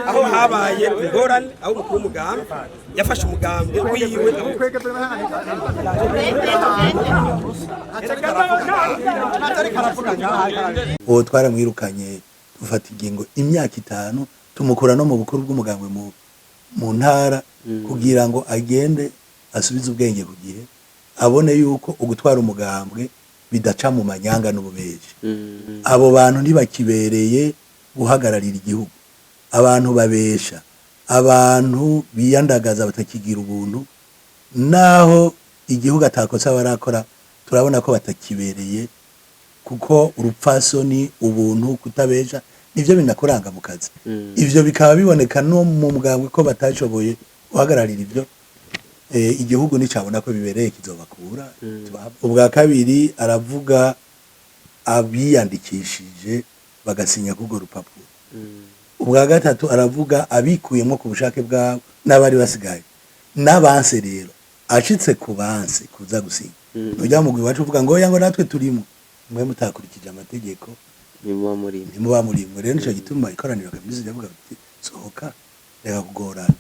Aho habaye ingorane, aho umukuru w'umugambi yafashe umugambi wiwe. Uwo twaramwirukanye, dufata ingingo imyaka 5, tumukura no mu bukuru bw'umugambwe mu ntara kugira ngo agende asubize ubwenge ku gihe, abone yuko ugutwara umugambwe bidaca mu manyanga n'ububeji. Abo bantu ntibakibereye guhagararira igihugu. Abantu babesha, abantu biyandagaza, batakigira ubuntu, naho igihugu atakosa barakora, turabona ko batakibereye, kuko urupfasoni, ubuntu, kutabesha nivyo binakuranga mu kazi. Ivyo bikaba biboneka no mu mugambwe ko batashoboye guhagararira ivyo. Igihugu nicabona ko bibereye kizobakura. Ubwa kabiri aravuga abiyandikishije bagasinya kurwo rupapuro. Ubwa gatatu aravuga abikuyemo ku bushake bwabo n'abari basigaye n'abanse. Rero ashitse ku banse kuza gusinya, nujya mugwi wacu uvuga ngo oya, ngo natwe turimo, mwe mutakurikije amategeko. Ntimuba muri Ntimuba murimwe. Rero nico gituma ikoraniro kaminuza ryavuga bati: "Sohoka, reka kugorana."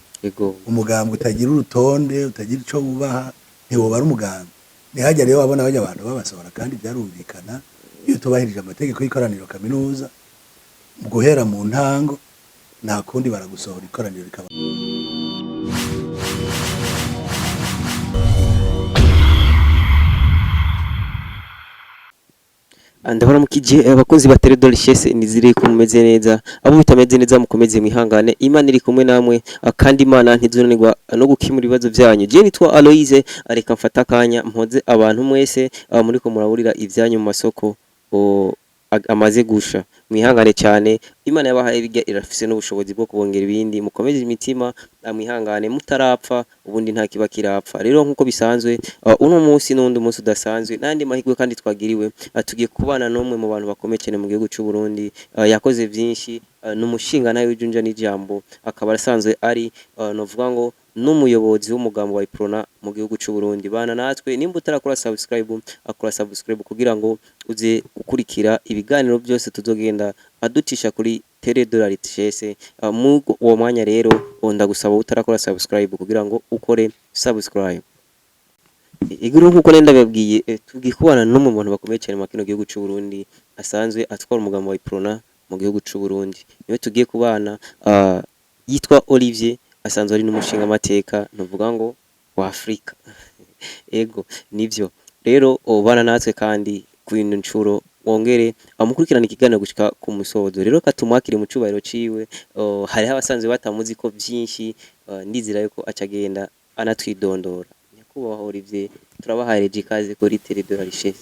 Umugambwe utagira urutonde, utagira ico wubaha, ntiwoba ari umugambwe. Ntihajya rero wabona bajya abantu babasohora, kandi byarumvikana. Iyo utubahirije amategeko y'ikoraniro kaminuza mu guhera mu ntango, nta kundi, baragusohora, ikoraniro rikaba. Ndabaramukije abakozi ba Tele de Richesse, nizere ko mumeze neza. Abo bitameze neza, mukomeze mwihangane, Imana iri kumwe namwe, kandi Imana ntizunanirwa no gukemura ibibazo byanyu. Je nitwa Aloise, reka mfata akanya mpoze abantu mwese muriko muraburira ivyanyu mu masoko amaze gusha. Mwihangane cyane, Imana yabahaye bijya irafise n'ubushobozi bwo kubongera ibindi. Mukomeze imitima, mwihangane, mutarapfa ubundi nta kiba kirapfa. Rero nk'uko bisanzwe, uno munsi n'undi munsi udasanzwe n'andi mahirwe kandi twagiriwe, tugiye kubana n'umwe mu bantu bakomeye cyane mu gihugu cy'u Burundi, yakoze byinshi, ni umushinga nawe w'ijunja n'ijambo, akaba asanzwe ari novuga ngo n'umuyobozi w'umugambi wa Iprona mu gihugu cy'u Burundi. Bana natwe, nimba utarakora subscribe, akora subscribe kugira ngo uze gukurikira ibiganiro byose tuzogenda aducisha kuri Tele de la Richesse. Mu uwo mwanya rero ndagusaba utarakora subscribe kugira ngo ukore subscribe. Iguru nkuko nenda babwiye, tugiye kubana n'umwe mu bantu bakomeye cyane mu kino gihugu cy'u Burundi, asanzwe atwara umugambi wa Iprona mu gihugu cy'u Burundi. Niwe tugiye kubana, yitwa Olivier, asanzwe ari n'umushinga amateka nuvuga ngo wa Afrika. Ego nivyo. Rero ubana natwe kandi ku ino ncuro wongere amukurikirana ikiganiro gushika ku musozo. Rero katumwakire mu cubahiro ciwe. Hariho abasanzwe batamuzi ko vyinshi, ndizera yuko acagenda anatwidondora. Nyakubahwa Olivier, turabahareje ikaze kuri Tele de la Richesse.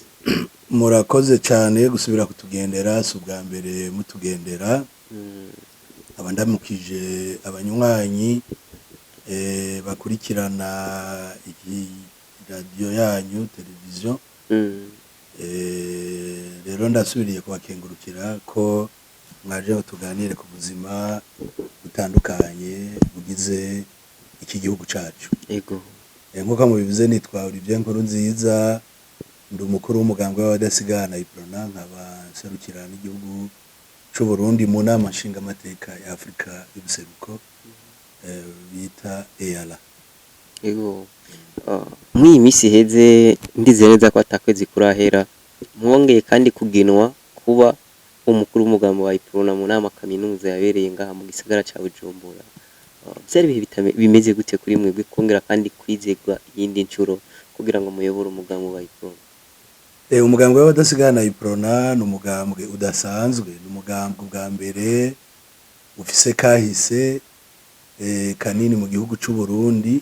Murakoze cyane gusubira kutugendera, si ubwa mbere mutugendera. Aba ndamukije abanywanyi bakurikirana iyi radiyo yanyu, televiziyo. Rero ndasubiriye kubakengurukira ko mwaje ngo tuganire ku buzima butandukanye bugize iki gihugu cacu. Nk'uko mubivuze, nitwa Olivier Nkurunziza, ndi umukuru w'umugambwe w'abadasigana Iprona, nkaba nserukira n'igihugu c'u Burundi mu nama nshingamateka ya Afrika y'ubuseruko, bita EALA. Ego. Muri iyi minsi iheze, ndizera neza ko atakwezi kurahera mwongeye kandi kugenwa kuba umukuru w'umugambi wa Iprona mu nama kaminuza yabereye ngaha mu gisagara ca Bujumbura. Vyari ibihe bimeze gute kuri mwebwe kongera kandi kwizegwa iyindi ncuro kugira ngo muyobore umugambi wa Iprona? Umugambwe w'abadasigana Iprona ni umugambwe udasanzwe, ni umugambwe ubwa mbere ufise kahise kanini mu gihugu c'u Burundi.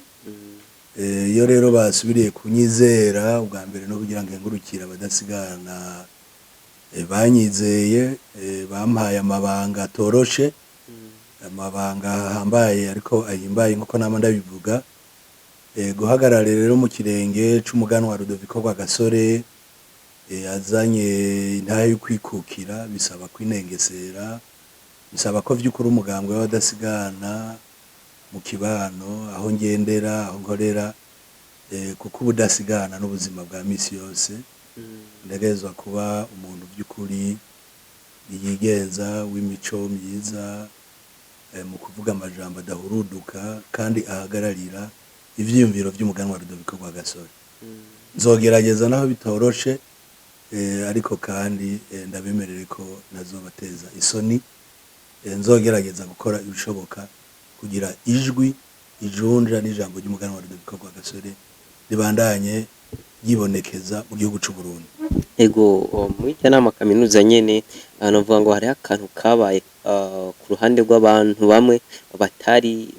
Iyo rero basubiriye kunyizera ubwa mbere no kugira ngo nkengurukire abadasigana banyizeye, bampaye amabanga atoroshe, amabanga ahambaye ariko ahimbaye nkuko nama ndabivuga. Guhagarara rero mu kirenge c'umuganwa Rudoviko Rwagasore, azanye intahe yo kwikukira, bisaba kwinengesera, bisaba ko vy'ukuri umugambwe w'abadasigana mu kibano, aho ngendera, aho nkorera, kuko ubudasigana n'ubuzima bwa misi yose, ntegerezwa kuba umuntu by'ukuri yigenza, w'imico myiza. mu kuvuga amajambo adahuruduka kandi ahagararira ivyiyumviro vy'umuganwa Rudoviko Rwagasore. Nzogerageza naho bitoroshe, ariko kandi ndabemerere ko ntazobateza isoni. Nzogerageza gukora ibishoboka kugira ijwi, ijunja n'ijambo ry'umuganwa Rudoviko Rwagasore ribandanye ryibonekeza mu gihugu c'u Burundi. Ego, muri irya nama kaminuza nyene, novuga ngo hariho akantu kabaye ku ruhande rw'abantu bamwe batari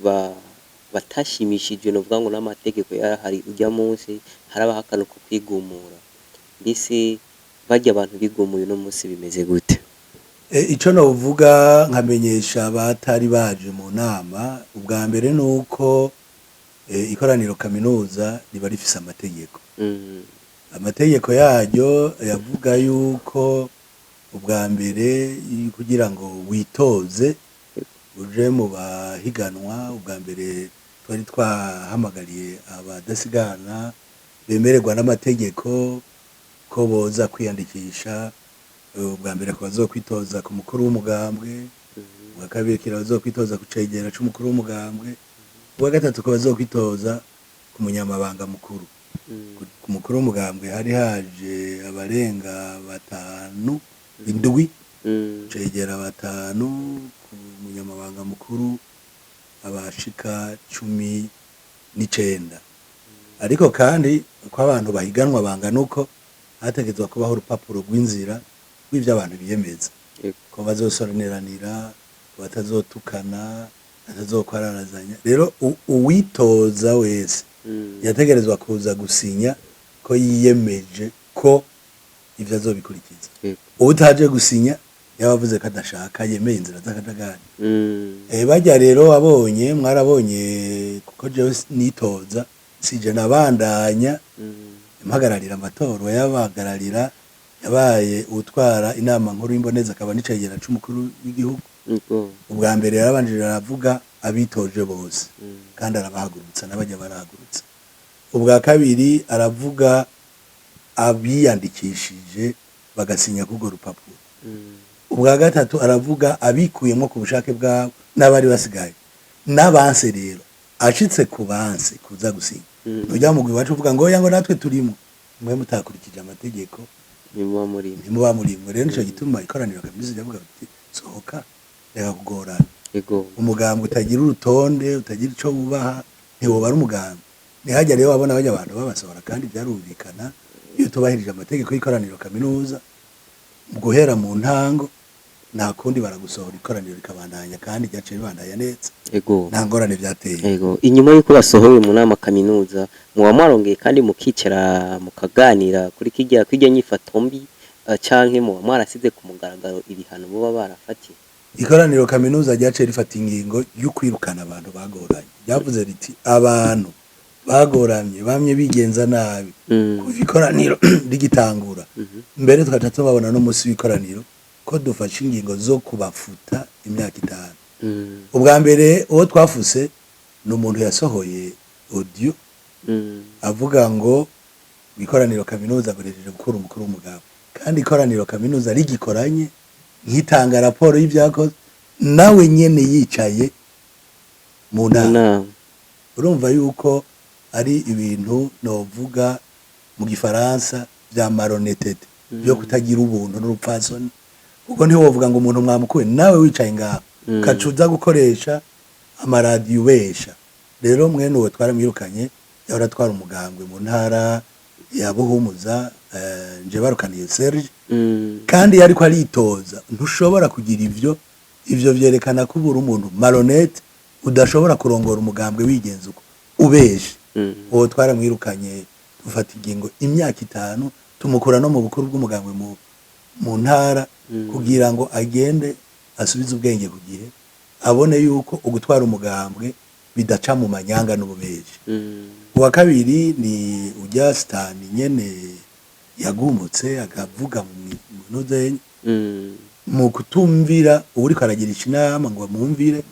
batashimishijwe, novuga ngo n'amategeko yarahari urya munsi, harabaho akantu ko kwigumura. Mbese barya abantu bigumuye, uno munsi bimeze gute? Ico novuga nkamenyesha abatari baje mu nama ubwa mbere nuko ikoraniro kaminuza riba rifise amategeko. Amategeko yaryo yavuga yuko ubwa mbere kugira ngo witoze uje mu bahiganwa, ubwa mbere twari twahamagariye abadasigana bemererwa n'amategeko ko boza kwiyandikisha. Ubwa mbere ku bazokwitoza ku mukuru w'umugambwe, ubwa kabiri kira bazokwitoza ku cegera c'umukuru w'umugambwe, ubwa gatatu ku bazokwitoza ku munyamabanga mukuru. Ku mukuru w'umugambwe hari haje abarenga batanu, indwi, cegera batanu, ku munyamabanga mukuru abashika 19. Ariko kandi uko abantu bahiganwa bangana uko, hategetswe kubaho urupapuro rw'inzira rw'ivyo abantu biyemeza, ko bazosoneranira, ko batazotukana, batazokwararazanya. Rero uwitoza wese yategerezwa kuza gusinya ko yiyemeje ko ivyo azobikurikiza. Utaje gusinya yaba avuze ko adashaka, yemeye inzira z'akajagari. Barya rero wabonye, mwarabonye, kuko jewe nitoza sije nabandanya mpagararira amatora, yabahagararira yabaye utwara inama nkuru y'imboneza akaba n'icegera c'umukuru w'igihugu. Ubwa mbere yarabanjije aravuga abitoje bose kandi arabahagurutsa, n'abajya barahagurutsa. Ubwa kabiri aravuga abiyandikishije bagasinya k'urwo rupapuro. Ubwa gatatu aravuga abikuyemo ku bushake bwabo n'abari basigaye n'abanse. Rero ashitse ku banse kuza gusinya, ntujya mugwi iwacu uvuga ngo oya, ngo natwe turimo, mwe mutakurikije amategeko ntimuba murimo. Ntimuba murimwo. Rero nico gituma ikoraniro kaminuza ryavuga biti: "Sohoka, reka kugorana." Umugambwe utagira urutonde, utagira ico wubaha, ntiwoba ari umugambwe. Ntihajya rero wabona bajya abantu babasohora, kandi byarumvikana, iyo utubahirije amategeko y'ikoraniro kaminuza mu guhera mu ntango, nta kundi, baragusohora, ikoraniro rikabandanya, kandi ryaciye ribandanya neza. Nta ngorane byateye. Ego, inyuma yuko basohowe mu nama kaminuza, muba mwarongeye kandi mukicara mukaganira kuri kirya nyifato mbi, canke muba mwarasize ku mugaragaro ibihano boba barafatiye? Ikoraniro kaminuza ryaciye rifata ingingo yo kwirukana abantu bagoranye. Ryavuze riti: "Abantu bagoramye, bamye bigenza nabi kuva ikoraniro rigitangura, mbere tugaca tubabona no munsi w'ikoraniro, ko dufashe ingingo zo kubafuta imyaka 5." Ubwa mbere uwo twafuse ni umuntu yasohoye audio avuga ngo ikoraniro kaminuza akoresheje gukura umukuru w'umugabo, kandi ikoraniro kaminuza rigikoranye nkitanga raporo y'ibyakoze, nawe nyene yicaye mu Mu nama. nama. Urumva yuko ari ibintu novuga mu gifaransa bya malhonnêteté, byo kutagira ubuntu n'urupfasoni, kuko ntiwovuga ngo umuntu mwamukuye nawe wicaye ngaho, ukaca uza gukoresha amaradiyo ubesha. Rero mwene uwo twaramwirukanye, yahora atwara umugambwe mu ntara ya Buhumuza, nje barukaniye Serge. Kandi yariko aritoza. Ntushobora kugira ivyo. Ivyo vyerekana ko ubura umuntu malhonnête, udashobora kurongora umugambwe wigenza uko, ubeshe. Uwo twaramwirukanye, dufata ingingo imyaka 5, tumukura no mu bukuru bw'umugambwe mu ntara, kugira ngo agende asubize ubwenge ku gihe, abone yuko ugutwara umugambwe bidaca mu manyanga n'ububeshi. Uwa kabiri ni ujya sitani nyene yagumutse akavuga mu ntuzenye mu kutumvira uwuriko aragirisha inama ngo bamwumvire.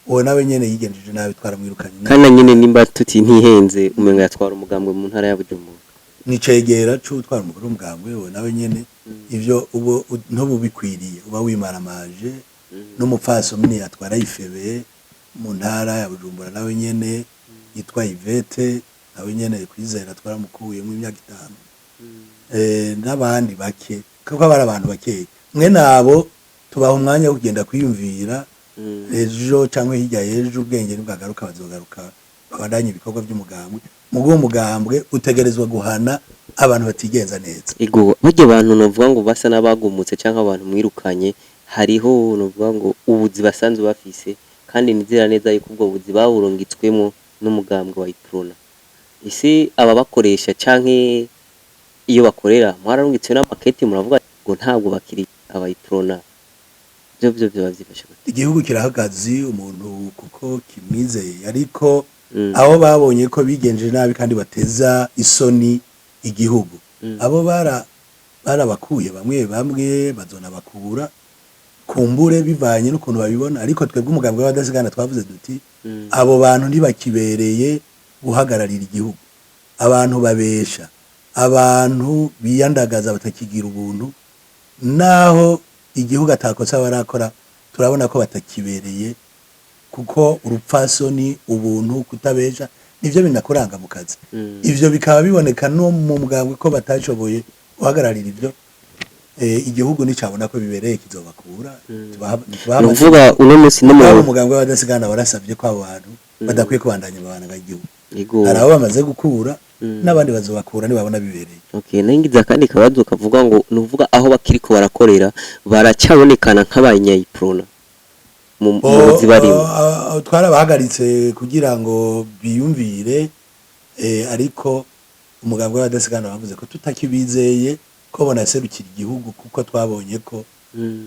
Uwo nawe nyene yigenjeje nabi, twaramwirukanye. Kandi na nyene nimba tuti ntihenze, umenga yatwara umugambwe mu ntara ya Bujumbura. Nicegera c'utwara umukuru w'umugambwe. Uwo nawe nyene ivyo ubo ntububikwiriye, uba wimaramaje. N'umupfasoni atwara ifebe mu ntara ya Bujumbura, nawe nyene yitwa Ivete, nawe nyene Kwizera twaramukuyemo imyaka 5. N'abandi bake, kuko bari abantu bakeya. Mwe abo tubaha umwanya wo kugenda kwiyumvira. Ejo cyangwa hirya y'ejo, ubwenge nibwagaruka, bazogaruka babandanye ibikorwa by'umugambwe. Mugo umugambwe utegerezwa guhana abantu batigenza neza. Ego, burya abantu novuga ngo basa n'abagumutse canke abantu mwirukanye, hariho novuga ngo ubuzi basanzwe bafise, kandi nizera neza yuko ubwo buzi baburungitswemo n'umugambwe wa Iprona. Ese ababakoresha canke iyo bakorera mwararungitswe n'amaketi, muravuga ngo ntabwo bakiri aba Iprona, byo byoba vyifashe gute? Igihugu kirahagaze umuntu kuko kimwizeye, ariko abo babonye ko bigenje nabi kandi bateza isoni igihugu, abo barabakuye. Bamwe bamwe bazonabakura kumbure bivanye n'ukuntu babibona, ariko twebwe umugambwe w'abadasigana twavuze duti abo bantu ntibakibereye guhagararira igihugu. Abantu babesha, abantu biyandagaza, batakigira ubuntu, naho igihugu atakosa barakora, turabona ko batakibereye, kuko urupfasoni, ubuntu, kutabesha nivyo binakuranga mu kazi. Ivyo bikaba biboneka no mu mugambwe ko batashoboye guhagararira ivyo. Igihugu nicabona ko bibereye kizobakura. Ni ukuvuga uno munsi no mu Tubaha umugambwe w'abadasigana warasabye ko abo bantu badakwiye kubandanya amabanga y'igihugu. Hari abo bamaze gukura, n'abandi bazobakura nibabona bibereye. Okay, nangiza kandi kabazo kavuga ngo nuvuga aho bakiriko barakorera baracabonekana nk'abanyayiprona mu buzi barimo? Twarabahagaritse kugira ngo biyumvire, ariko umugambwe w'abadasigana bavuze ko tutakibizeye ko bonaserukira igihugu, kuko twabonye ko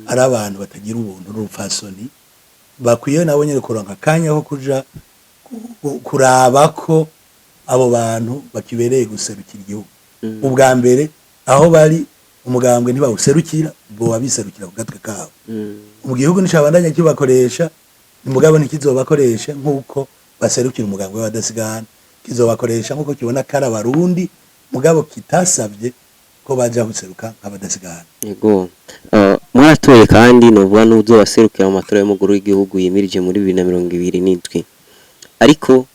ari abantu batagira ubuntu n'urupfasoni. Bakwiye nabo nyene kuronka akanya ko kuja kuraba ko abo bantu bakibereye guserukira igihugu. Ubwa mbere aho bari umugambwe ntibawuserukira, bo babiserukira ku gatwe kabo. Mu gihugu nicabandanya kibakoresha, umugabo ntikizobakoresha nk'uko baserukira umugambwe w'abadasigana, kizobakoresha nk'uko kibona kari abarundi, mugabo kitasavye ko baja guseruka nk'abadasigana. Yego. Mwaratoye kandi novuga n'uzobaserukira mu matora y'umukuru w'igihugu yimirije muri 2027. Ariko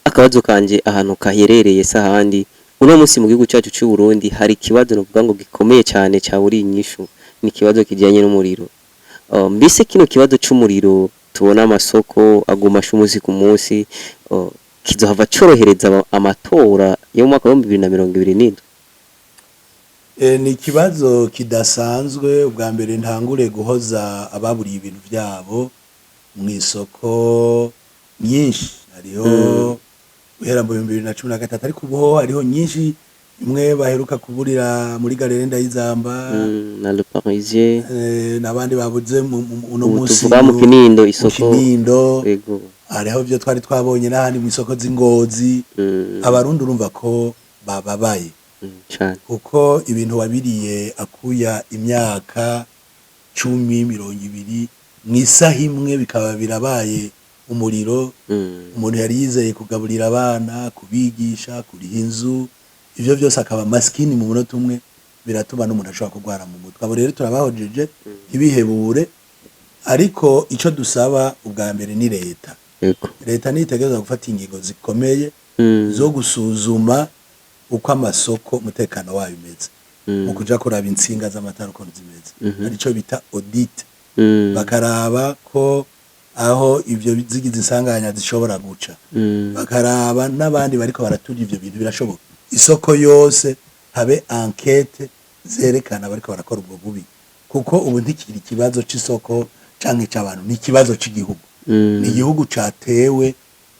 akabazo kanje ahantu kaherereye sahandi, uno munsi mu gihugu cyacu cy'u Burundi hari ikibazo novuga ngo gikomeye cyane cyaburiye inyishu, ni ikibazo kijyanye n'umuriro. Mbese kino kibazo c'umuriro tubona amasoko aguma asha umunsi ku munsi, kizohava corohereza amatora yo mu mwaka wa 2027? Ni ikibazo kidasanzwe. Ubwa mbere ntangure guhoza ababuriye ibintu byabo mu isoko nyinshi. Hariho guhera mu 2013, ariko ubu ho hariho nyinshi, imwe baheruka kuburira muri Galerie Ndayizamba, na Le Parisien, n'abandi babuze uno ubu munsi tuvuga mu Kinindo mu isoko. Kinindo. Hariho ibyo twari twabonye n'ahandi mu isoko z'Ingozi. Abarundi urumva ko bababaye, Cane. kuko ibintu wabiriye akuya imyaka 10, 20, mu isaha imwe bikaba birabaye umuriro. Umuntu yari yizeye kugaburira abana, kubigisha, kuriha inzu, ivyo byose akaba maskini mu munota umwe, biratuma n'umuntu ashobora kurwara mu mutwe. Abo rero turabahojeje, ntibihebure, ariko ico dusaba ubwa mbere ni leta. Leta nitegerezwa gufata ingingo zikomeye zo gusuzuma uko amasoko umutekano wayo umeze, mu kuja kuraba intsinga z'amatara ukuntu zimeze, arico bita audit, bakaraba ko aho ivyo zigize insanganya zishobora guca, bakaraba n'abandi bariko baraturya ivyo bintu. Birashoboka isoko yose habe enquête zerekana bariko barakora ubwo bubi, kuko ubu ntikiri ikibazo c'isoko canke c'abantu, ni ikibazo c'igihugu. Ni igihugu catewe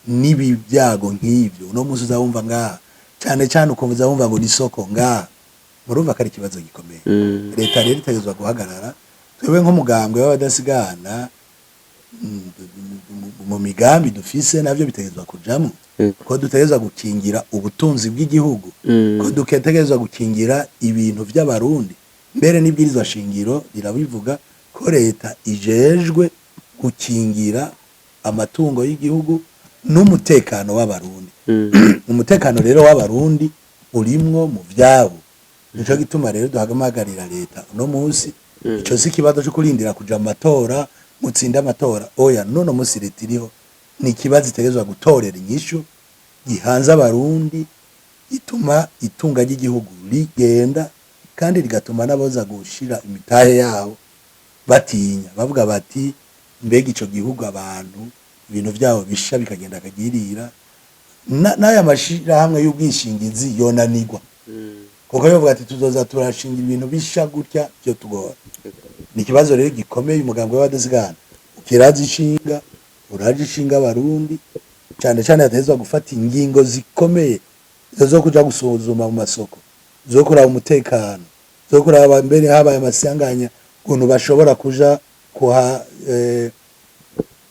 n'ibi byago nk'ivyo. Uno munsi uzawumva ngaha cane cane, ukumva uzawumva ngo ni isoko ngaha, murumva ko ari ikibazo gikomeye. Leta rero itegerezwa guhagarara. Twebwe nk'umugambwe w'abadasigana, mu migambi dufise navyo bitegerezwa kujamwo, ko dutegerezwa gukingira ubutunzi bw'igihugu, ko dutegerezwa gukingira ibintu vy'abarundi. Mbere n'ibwirizwa shingiro rirabivuga ko leta ijejwe gukingira amatungo y'igihugu n'umutekano w'abarundi. Umutekano rero w'abarundi urimwo mu vyabo. Nico gituma rero duhamagarira leta uno munsi, ico si ikibazo co kurindira kuja mu matora. Mutsinde amatora. Oya, none musi leta iriho ni ikibazo itegerezwa gutorera inyishu gihanze Abarundi, gituma itunga ry'igihugu rigenda kandi rigatuma n'aboza gushira imitahe yabo batinya, bavuga bati: "Mbega ico gihugu abantu ibintu vyabo bisha bikagenda akagirira?" N'aya mashirahamwe y'ubwishingizi yonanirwa, kuko bavuga ati: "Tuzoza turashinga ibintu bisha gutya, byo tugora." Ni ikibazo rero gikomeye. Umugambwe w'Abadasigana ukiraza ishinga, uraje ishinga Abarundi cyane cyane. Yatezwa gufata ingingo zikomeye, izo zo kuja gusuzuma mu masoko, zo kuraba umutekano, zo kuraba mbere habaye amasanganya ukuntu bashobora kuja kuha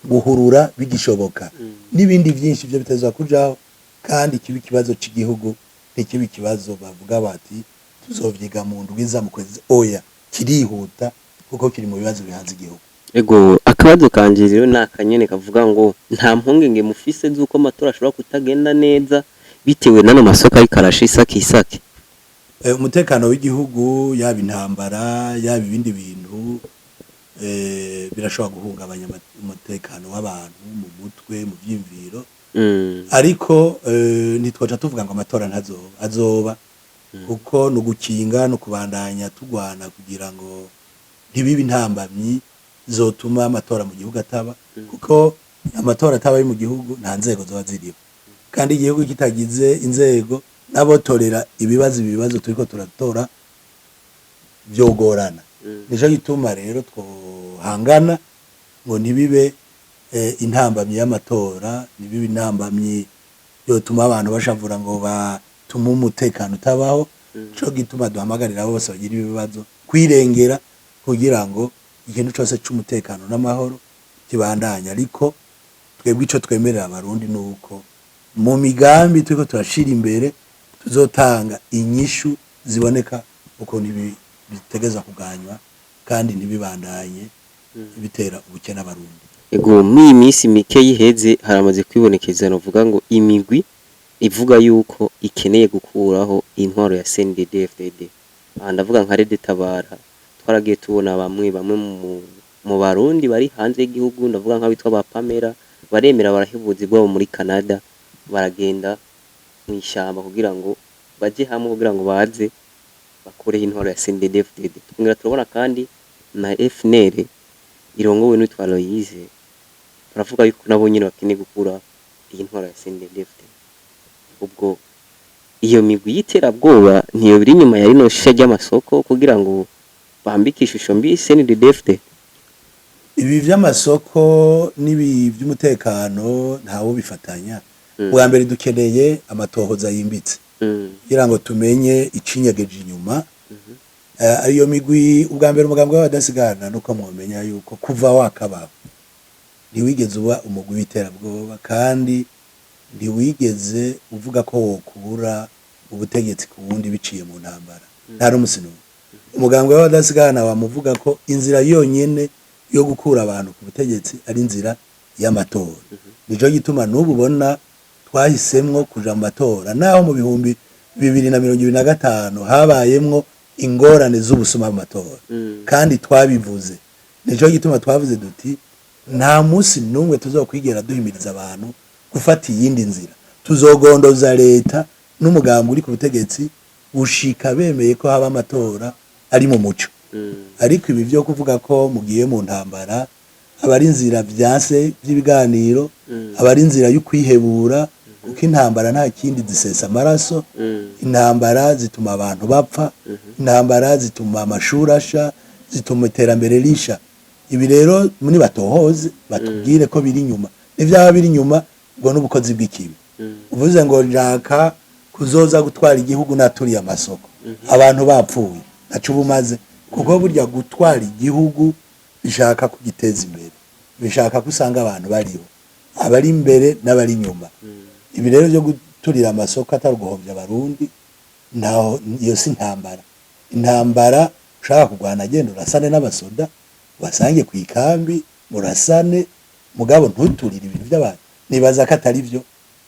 guhurura bigishoboka, n'ibindi byinshi. Byo bitezwa kujaho, kandi kiba ikibazo c'igihugu, ntikiba ikibazo bavuga bati: "Tuzovyiga mu ndwiza, mu kwezi." Oya, kirihuta kuko kiri mu bibazo bihanze igihugu. Ego, akabazo kanje rero ni akanyene kavuga ngo nta mpungenge mufise z'uko amatora ashobora kutagenda neza bitewe n'ano masoko ariko arasha isake isake? Umutekano w'igihugu, yaba intambara, yaba ibindi bintu, birashobora guhungabanya umutekano w'abantu mu mutwe, mu vyiyumviro. Ariko ntitwoca tuvuga ngo amatora ntazoba. Azoba, kuko ni ugukinga no kubandanya tugwana kugira ngo ntibibe intambamyi zotuma amatora mu gihugu ataba, kuko amatora atabaye mu gihugu nta nzego zoba ziriho, kandi igihugu kitagize inzego n'abotorera ibibazo, ibi bibazo turiko turatora vyogorana. Nico gituma rero twohangana ngo ntibibe intambamyi y'amatora, ntibibe intambamyi yotuma abantu bashavura ngo batume umutekano utabaho. Nico gituma duhamagarira bose bagira ibibazo kwirengera kugira ngo ikintu cose c'umutekano n'amahoro kibandanye. Ariko twebwe ico twemerera Abarundi ni uko mu migambi turiko turashira imbere tuzotanga inyishu ziboneka ukuntu ibi bitegeza kuganywa kandi ntibibandanye bitera ubukene Abarundi. Ego, muri iyi minsi mike yiheze haramaze kwibonekeza, novuga ngo imigwi ivuga yuko ikeneye gukuraho intwaro ya CNDD-FDD. Aha ndavuga nka RED Tabara. Twaragiye tubona bamwe bamwe mu Barundi bari hanze y'igihugu, ndavuga nk'abitwa ba Pamela, baremera barahebuza bwabo muri Canada, baragenda mw'ishamba kugira ngo baje hamwe, kugira ngo baze bakureho intwaro ya CNDD-FDD. Twongera turabona kandi na FNL irongowe n'uwitwa Aloise, baravuga yuko nabo nyene bakeneye gukura iyi ntwaro ya CNDD-FDD. Ubwo iyo migwi y'iterabwoba ntiyo biri inyuma ya rino shisha ry'amasoko kugira ngo bambike ishusho mbi CNDD-FDD? Ibi vy'amasoko n'ibi vy'umutekano ntawo bifatanya. Bwa mbere dukeneye amatohoza yimbitse kugira ngo tumenye icinyegeje inyuma. Iyo migwi, ubwa mbere umugambwe w'Abadasigana, nuko mwomenya yuko kuva wakabaho ntiwigeze uba umugwi w'iterabwoba, kandi ntiwigeze uvuga ko wokura ubutegetsi ku wundi biciye mu ntambara, nta n'umusi n'umwe. Umugambwe w'Abadasigana wamuvuga ko inzira yonyene yo gukura abantu ku butegetsi ari inzira y'amatora. Nico gituma n'ubu ubona twahisemwo kuja mu matora, naho mu 2025 habayemwo ingorane z'ubusuma mu matora. Kandi twabivuze, nico gituma twavuze duti: "Nta munsi n'umwe tuzokwigera duhimiriza abantu gufata iyindi nzira. Tuzogondoza leta n'umugambi uri ku butegetsi gushika bemeye ko haba amatora ari mu muco." Ariko ibi vyo kuvuga ko mugiye mu ntambara, aba ari inzira vyanse vy'ibiganiro, aba ari inzira y'ukwihebura, kuko intambara nta kindi zisesa amaraso. Intambara zituma abantu bapfa, intambara zituma amashuri asha, zituma iterambere risha. Ibi rero muri batohoze batubwire ko biri inyuma. Nivyaba biri inyuma, ubwo n'ubukozi bw'ikibi. Uvuze ngo nshaka kuzoza gutwara igihugu naturiye amasoko, abantu bapfuye, naco ubumaze, kuko burya gutwara igihugu bishaka kugiteza imbere, bishaka ko usanga abantu bariho, abari imbere n'abari inyuma. Ibi rero byo guturira amasoko atari uguhovya Abarundi, ntaho. Iyo si intambara. Intambara ushaka kurwana, genda urasane n'abasoda, basange ku ikambi murasane, mugabo ntuturire ibintu by'abantu. Nibaza ko atari byo.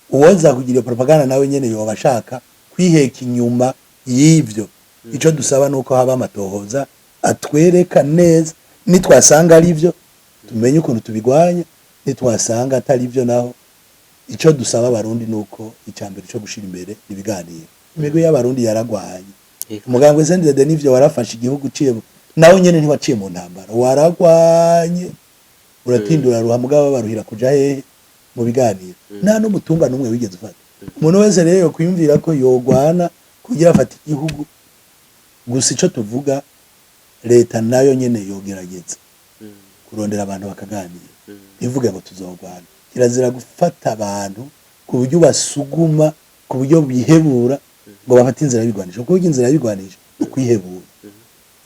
Uwoza kugira iyo propaganda nawe nyene yoba ashaka kwiheka inyuma y'ivyo. Ico dusaba nuko haba amatohoza atwereka neza. Nitwasanga ari byo, Tumenye ukuntu tubigwanya. Nitwasanga atari byo naho, ico dusaba Abarundi nuko icambere cyo gushira imbere ibiganiro. Imigwi y'Abarundi yaragwanye. Umugambwe CNDD nivyo warafashe igihugu uciye nawe nyene ntiwaciye mu ntambara, waragwanye uratindura ruha, mugabo baruhira kuja hehe? Mu biganiro. Nta n'umutumba n'umwe wigeze ufata. Umuntu wese rero yokwiyumvira ko yogwana kugira afate igihugu gusa, ico tuvuga, leta nayo nyene yogerageza kurondera abantu bakaganira, ntivuge ngo tuzogwana. Kirazira gufata abantu ku buryo basuguma, ku buryo bihebura ngo bafate inzira y'ibigwanisho, kuko inzira y'ibigwanisho ni ukwihebura.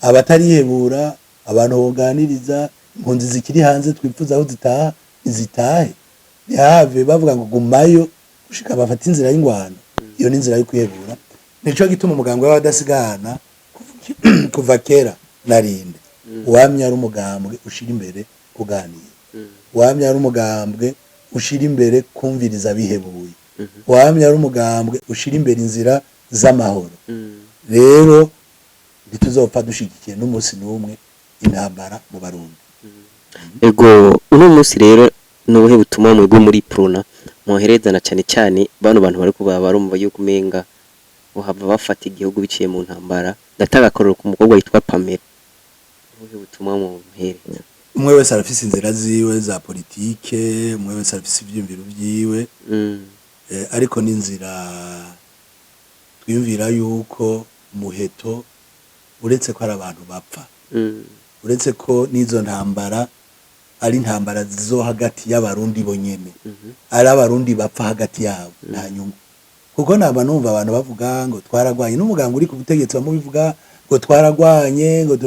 Abatarihebura, abantu boganiriza, impunzi zikiri hanze twifuza aho zitaha zitahe, ntihave bavuga ngo gumayo gushika bafate inzira y'ingwano. Iyo ni inzira yo kwihebura. Nico gituma umugambwe w'Abadasigana kuva kera narinde uwamye ari umugambwe ushira imbere kuganira, wamye ari umugambwe ushira imbere kumviriza abihebuye, wamye ari umugambwe ushira imbere inzira z'amahoro. Rero ntituzopfa dushigikiye n'umunsi n'umwe intambara mu Barundi. Ego, uno munsi rero ni ubuhe butumwa mwebwe muri Uprona mwoherezana, cyane cyane bano bantu bari kuba barumva yuko umenga bohava bafata igihugu biciye mu ntambara? Ndatanga akarorero ku mukobwa witwa Pamela. Ubuhe butumwa mwohereza? Umwe wese arafise inzira ziwe za politike, umwe wese arafise ivyiyumviro vyiwe. Ariko n'inzira twiyumvira yuko muheto, uretse ko ari abantu bapfa, uretse ko n'izo ntambara ari intambara zo hagati y'Abarundi bonyene, ari Abarundi bapfa hagati yabo, nta nyungu. Kuko naba numva abantu bavuga ngo twaragwanye n'umuganga uri ku butegetsi, bamubivuga ngo twaragwanye, ngo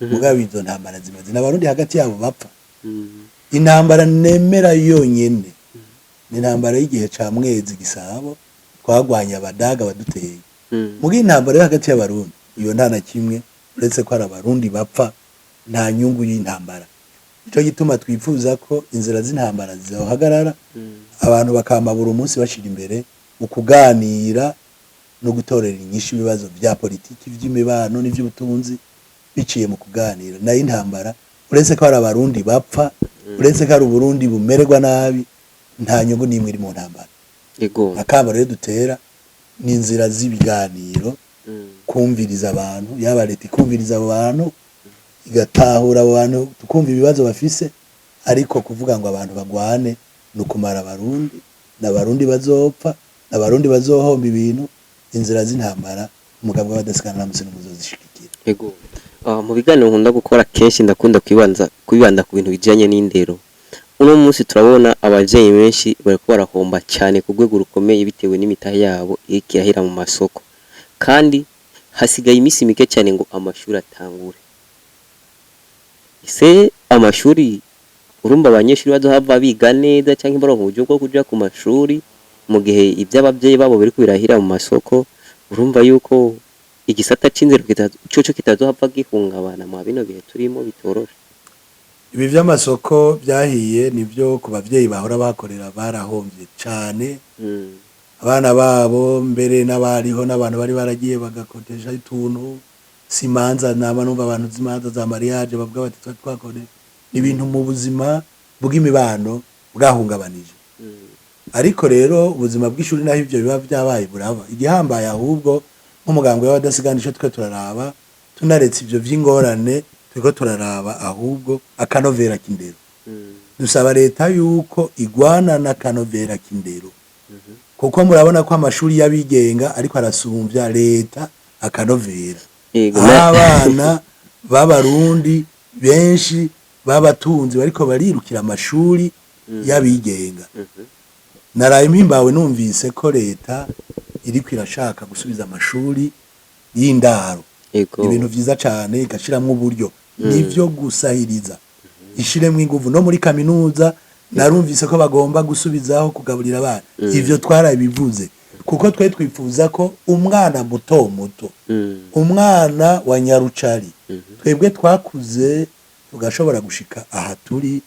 mugabo izo ntambara zimaze n'Abarundi hagati yabo bapfa. Intambara nemera yonyene ni intambara y'igihe ca Mwezi Gisabo, twagwanye Abadaga baduteye. Muga intambara yo hagati y'Abarundi iyo nta na kimwe, uretse ko ari Abarundi bapfa, nta nyungu y'intambara. Nico gituma twifuza ko inzira z'intambara zihagarara, abantu bakama buri munsi bashira imbere ukuganira no gutorera inyishu ibibazo vya politiki, vy'imibano n'ivy'ubutunzi biciye mu kuganira. Nayo intambara, uretse ko hari Abarundi bapfa, uretse ko hari Uburundi bumererwa nabi, nta nyungu n'imwe iri mu ntambara. Akamo rero dutera ni inzira z'ibiganiro, kumviriza abantu, yaba leta ikumviriza abo bantu, igatahura abo bantu, tukumva ibibazo bafise. Ariko kuvuga ngo abantu bagwane ni ukumara Abarundi, n'Abarundi bazopfa, n'Abarundi bazohomba ibintu. Inzira z'intambara, umugambwe w'Abadasigana nta musi n'umwe uzozishigikira. Ego. Mu biganiro nkunda gukora kenshi ndakunda kwibanda ku bintu bijanye n'indero. Uno munsi turabona abavyeyi benshi bariko barahomba cyane ku rwego rukomeye bitewe n'imitahe yabo iriko irahera mu masoko, kandi hasigaye iminsi mike cyane ngo amashuri atangure. Ese amashuri, urumva abanyeshuri bazohava biga neza canke baronka uburyo bwo kuja ku mashuri mu gihe ivy'abavyeyi babo biriko birahira mu masoko? Urumva yuko igisata c'indero coco kitazohava gihungabana mwa bino bihe turimo bitoroshe? Ibi vy'amasoko byahiye nivyo, ku bavyeyi bahora bakorera barahombye cane. Abana babo mbere n'abariho n'abantu bari baragiye bagakodesha utuntu, simanza nama numva abantu z'imanza za mariage bavuga bati twari twakode. Ni ibintu mu buzima bw'imibano bwahungabanije. Ariko rero ubuzima bw'ishuri, naho ivyo biba vyabaye, buraba igihambaye. Ahubwo nk'umugambwe w'Abadasigana, ico twe turaraba, tunaretse ivyo vy'ingorane, turiko turaraba ahubwo akanovera k'indero. Dusaba leta yuko igwana n'akanovera k'indero, kuko murabona ko amashuri y'abigenga ariko arasumvya leta akanovera. Aho abana b'Abarundi benshi b'abatunzi bariko barirukira amashuri y'abigenga. Naraye mpimbawe numvise ko leta iriko irashaka gusubiza amashuri y'indaro. Ibintu vyiza cane, igashiramwo uburyo, nivyo gusahiriza, ishiremwo inguvu. No muri kaminuza narumvise ko bagomba gusubizaho kugaburira abana. Ivyo twarabivuze, kuko twe twifuza ko umwana muto muto, umwana wa nyarucari, twebwe twakuze tugashobora gushika aha turi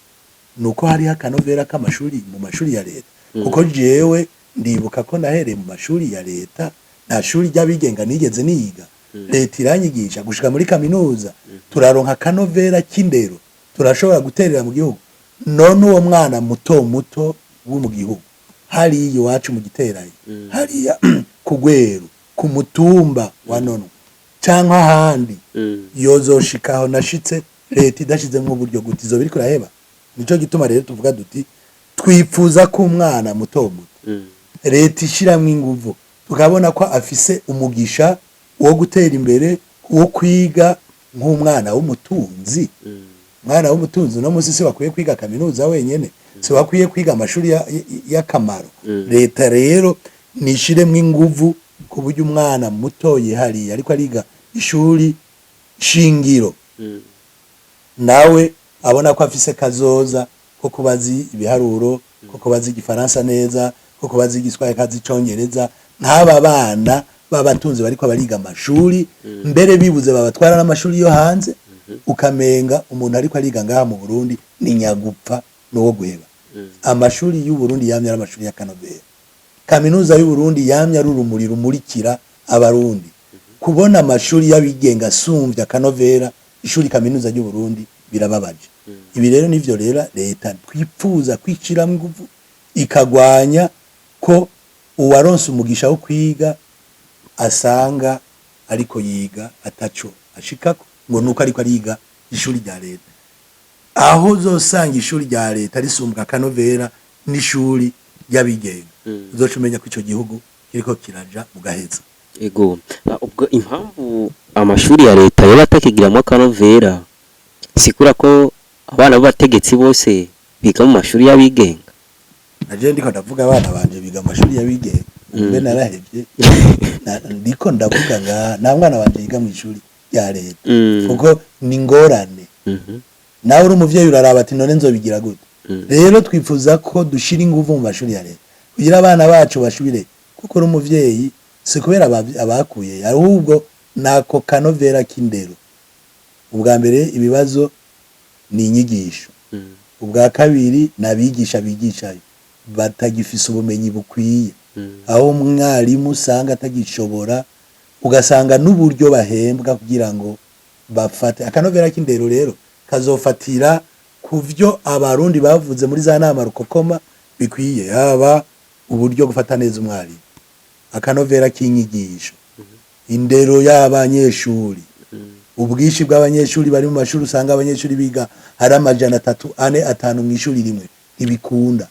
nuko hariho akanovera k'amashuri mu mashuri ya leta. Kuko jewe ndibuka ko nahereye mu mashuri ya leta, nta shuri ry'abigenga nigeze niga, leta iranyigisha gushika muri kaminuza, turaronka akanovera k'indero. Turashobora guterera mu gihugu. None uwo mwana muto muto wo mu gihugu, hariya iwacu mu giteranyo, hariya ku Gweru, ku mutumba wa Nonwe cyangwa ahandi, yozoshikaho nashitse leta idashizemwo uburyo gute? Izo biriko iraheba. Nico gituma rero tuvuga duti twipfuza ko umwana muto muto leta ishiramwo inguvu, tukabona ko afise umugisha wo gutera imbere, wo kwiga nk'umwana w'umutunzi. Umwana w'umutunzi uno munsi si bakwiye kwiga kaminuza wenyene, si bakwiye kwiga amashuri y'akamaro. Leta rero nishiremwo inguvu ku buryo umwana muto yihariye ariko ariga ishuri shingiro nawe abona ko afise kazoza ko kuba azi ibiharuro, ko kuba azi igifaransa neza, ko kuba azi igiswahili, ko azi icongereza, nk'aba bana b'abatunzi bariko bariga amashuri, mbere bibuze babatwara n'amashuri yo hanze. Ukamenga umuntu ariko ariga ngaha mu Burundi ni nyagupfa n'uwo guheba. Amashuri y'u Burundi yamye ari amashuri y'akanovera. Kaminuza y'u Burundi yamye ari urumuri rumurikira abarundi. Kubona amashuri y'abigenga asumvya akanovera ishuri kaminuza y'u Burundi birababaje. Ibi rero nivyo rero leta twipfuza kwiciramwo inguvu, ikagwanya ko uwaronse umugisha wo kwiga asanga ariko yiga ataco ashikako ngo nuko ariko ariga ishuri rya leta. Aho uzosanga ishuri rya leta risumbwa akanovera n'ishuri ry'abigenga, uzoca umenya ko ico gihugu kiriko kiraja mu gaheza. Ego. Ubwo impamvu amashuri ya leta yoba atakigiramwo akanovera, sikura ko abana b'abategetsi bose biga mu mashuri y'abigenga? Naje ndiko ndavuga, abana banje biga mu mashuri y'abigenga. Mbe narahevye. Ndiko ndavuga nga nta mwana wanje yiga mu ishuri rya leta, kuko ni ngorane. Nawe uri umuvyeyi uraraba ati none nzobigira gute? Rero twifuza ko dushira inguvu mu mashuri ya leta kugira abana bacu bashubire, kuko uri umuvyeyi si kubera abakuye, ahubwo nako kanovera k'indero. Ubwa mbere ibibazo ni inyigisho. Ubwa kabiri ni abigisha bigishayo batagifise ubumenyi bukwiye, aho umwarimu usanga atagishobora, ugasanga n'uburyo bahembwa kugira ngo bafate akanovera k'indero. Rero kazofatira ku vyo abarundi bavuze muri za nama rukokoma bikwiye, haba uburyo gufata neza umwarimu, akanovera k'inyigisho, indero y'abanyeshuri, ubwinshi bw'abanyeshuri bari mu mashuri. Usanga abanyeshuri biga hari 300, 4, 5 mu ishuri rimwe, ntibikunda.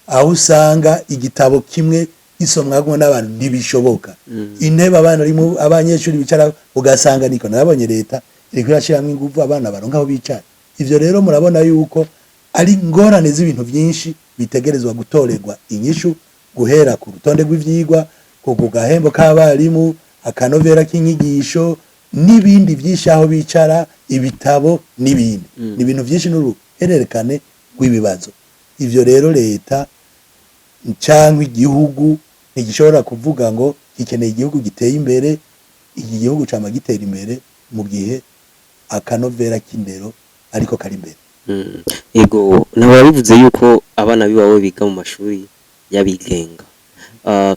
Aho usanga igitabo kimwe gisomwamwo n'abantu, ntibishoboka. Intebe abana rimwe abanyeshuri bicara, ugasanga niko nabonye leta iriko irashiramwo inguvu, abana baronka aho bicara. Ivyo rero murabona yuko ari ingorane z'ibintu byinshi bitegerezwa gutorerwa inyishu, guhera ku rutonde rw'ivyigwa, ku gahembo k'abarimu, akanovera k'inyigisho n'ibindi byinshi, aho bicara, ibitabo n'ibindi. Ni ibintu byinshi n'uruhererekane rw'ibibazo. Ivyo rero leta cyangwa igihugu ntigishobora kuvuga ngo gikeneye igihugu giteye imbere. Iki gihugu cama gitera imbere mu gihe akanovera k'indero ariko kari imbere. Ego, ntabwo bivuze yuko abana biwawe biga mu mashuri y'abigenga.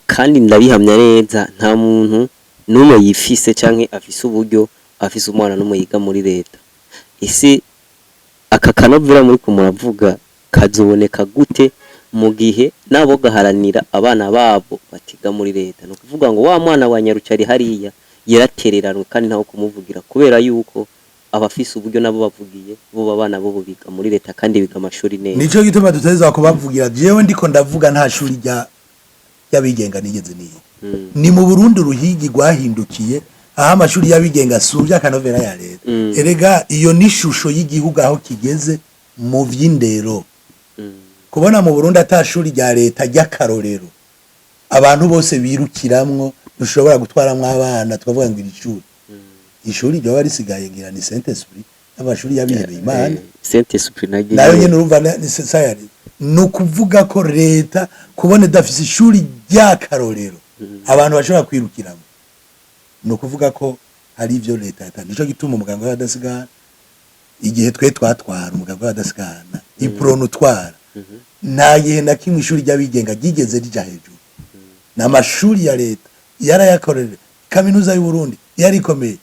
Kandi ndabihamya neza, nta muntu n'umwe yifise canke afise uburyo afise umwana n'umwe yiga muri leta. Ese aka kanovera muri ko muravuga kazoboneka gute mu gihe nabo gaharanira abana babo batiga muri leta? Ni ukuvuga ngo wa mwana wa Nyarucari hariya yaratereranwe kandi ntawe kumuvugira, kubera yuko abafise uburyo nabo bavugiye bo abana bo biga muri leta kandi biga amashuri neza. Nico gituma tuteza kubavugira. Jewe ndiko ndavuga, nta shuri rya y'abigenga nigeze niga. Ni mu Burundi uruhigi rwahindukiye aho amashuri y'abigenga asumvye akanovera ya leta. Erega iyo ni ishusho y'igihugu aho kigeze mu vy'indero. Kubona mu Burundi ata shuri rya leta ry'akarorero abantu bose birukiramwo, dushobora gutwaramwo abana tukavuga ngo iri shuri, ishuri ryoba risigaye ngira ni Saint Esprit n'amashuri y'abihebeye Imana. Saint Esprit naryo Nayo nyene urumva ni sayari. Ni ukuvuga ko leta kubona idafise ishuri ry'akarorero abantu bashobora kwirukiramo, ni ukuvuga ko hari ivyo leta yatanze. Nico gituma umuganga w'abadasigana, igihe twe twatwara umuganga w'abadasigana, Uprona utwara, nta gihe na kimwe ishuri ry'abigenga ryigeze rija hejuru. Ni amashuri ya leta yarayakorera. Kaminuza y'u Burundi yari ikomeye.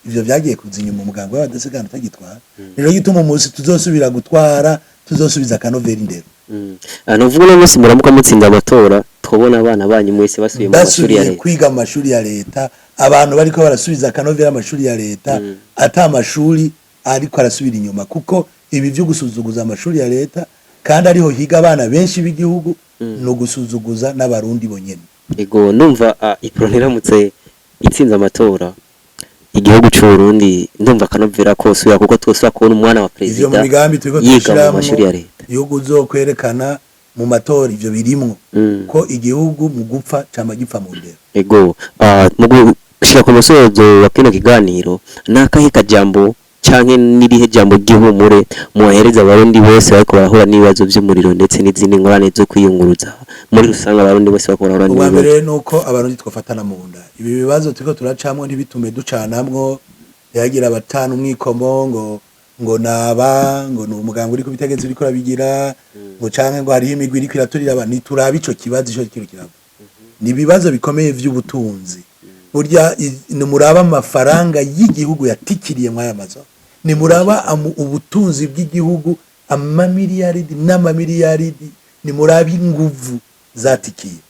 Ivyo vyagiye kuza inyuma umugambwe w'abadasigana utagitwara. Rero gituma umunsi tuzosubira gutwara, tuzosubiza akanovera indero. Nuvuga uno munsi muramuka mutsinda amatora, twabona abana banyu mwese basubiye mu mashuri ya Basubiye leta. kwiga mu mashuri ya leta. Abantu bariko barasubiza akanovera amashuri ya leta, ata amashuri ariko arasubira inyuma, kuko ibi vyo gusuzuguza amashuri ya leta kandi ariho higa abana benshi b'igihugu, no gusuzuguza n'Abarundi bonyene. Ego, ndumva Uprona iramutse itsinze amatora, igihugu c'u Burundi ndumva akanovera kosubira, kuko twosubira kubona umwana wa Ivyo mu perezida migambi turiko yiga mu turashiramwo mashuri ya leta. Igihugu uzokwerekana mu matora, ivyo birimwo, ko igihugu mu gupfa cama gipfa mu ndero. Ego, mu gushika ku musozo wa kino kiganiro, nakahe kajambo canke n'irihe jambo ry'ihumure mubahereza Abarundi bose bariko barahura n'ibibazo vy'umuriro ndetse n'izindi ngorane zo kwiyunguruza muri rusange, Abarundi bose bariko barahura Ubwa n'ibibazo? mbere nuko Abarundi twofatana mu nda. Ibi bibazo turiko turacamwo ntibitume ducanamwo, ntihagira abatana umwikomo ngo naba ngo ni umuganga uri kubitegetse uriko urabigira, ngo canke ngo hariho imigwi iriko iraturira abantu. Niturabe ico kibazo ico kiro kirava. Ni ibibazo bikomeye vy'ubutunzi. Burya nimuraba amafaranga y'igihugu yatikiriye mw'aya mazu, nimuraba ubutunzi bw'igihugu, amamiliyaridi n'amamiliyaridi, nimuraba inguvu zatikiye.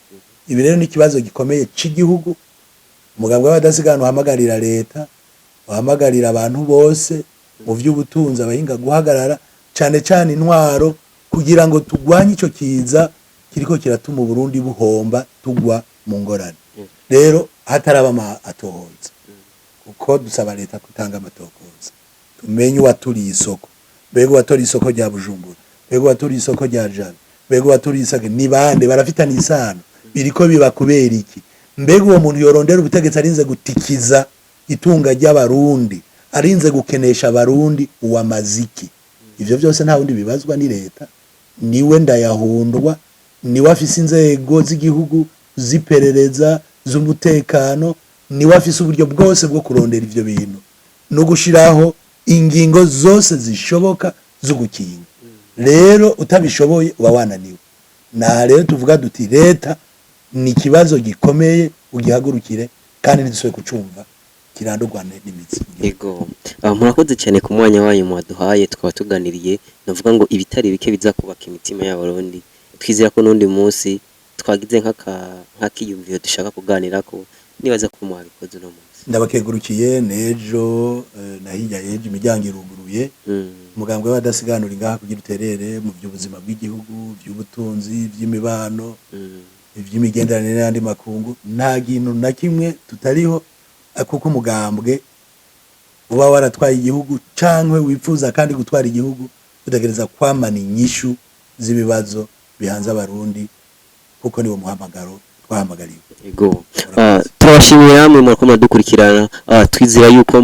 Ibi rero ni ikibazo gikomeye c'igihugu. Umugambwe w'abadasigana uhamagarira leta, uhamagarira abantu bose mu vy'ubutunzi, abahinga, guhagarara cane cane intwaro, kugira ngo tugwanye ico kiza kiriko kiratuma Uburundi buhomba, tugwa mu ngorane. Rero hataraba amatohoza, kuko dusaba leta gutanga amatohoza, tumenye uwaturiye isoko. Mbega uwaturiye isoko rya Bujumbura, mbega uwaturiye isoko rya Jabe, mbega uwaturiye isoko ni bande? Barafitanye isano? Biriko biba kubera iki? Mbega uwo muntu yorondera ubutegetsi arinze gutikiza itunga ry'Abarundi, arinze gukenesha Abarundi, uwamaziki? Ivyo vyose nta wundi bibazwa, ni leta. Niwe ndayahundwa, niwe afise inzego z'igihugu z'iperereza, z'umutekano, niwe afise uburyo bwose bwo kurondera ivyo bintu no gushiraho ingingo zose zishoboka zo gukinga. Rero utabishoboye uba wananiwe. Na rero tuvuga duti leta ni ikibazo gikomeye, ugihagurukire kandi ntidusubire kucumva kirandurwane n'imitsi. Ego, murakoze cyane ku mwanya wanyu mwaduhaye, tukaba tuganiriye, navuga ngo ibitari bike biza kubaka imitima y'Abarundi. Twizera ko n'undi munsi twagize nk'akiyumviro dushaka kuganirako, nibaza ko mwabikoze uno munsi. Ndabakegurukiye. N'ejo na hirya y'ejo imiryango iruguruye. Umugambwe w'abadasiganura ingaha kugira uterere mu by'ubuzima bw'igihugu, by'ubutunzi, by'imibano, iby'imigenderanire n'andi makungu. Nta kintu na kimwe tutariho, kuko umugambwe uba waratwaye igihugu cankwe wifuza kandi gutwara igihugu utegereza kwamana inyishu z'ibibazo bihanze Abarundi, kuko niwo muhamagaro twahamagariwe. Ego. Turabashimiye namwe murako muradukurikirana. Twizera yuko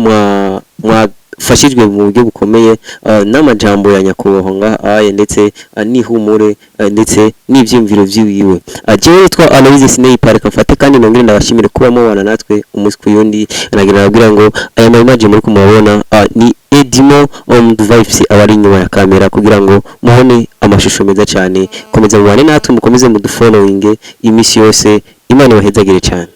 mwafashijwe mu buryo bukomeye n'amajambo ya nyakubahwa ngaha aye, ndetse n'ihumure, ndetse n'ivyiyumviro vyiwiwe. Jewe nitwa Aloise Siney Park, mfate kandi nongere ndabashimire kuba mubana natwe umunsi ku yundi. Nagira nababwira ngo aya ma image muri kumubona ni Edimo on Vibes abari inyuma ya kamera kugira ngo mubone amashusho meza cyane. Komeza mubane natwe, mukomeze mudufollowing iminsi yose. Imana ibahezagire cyane.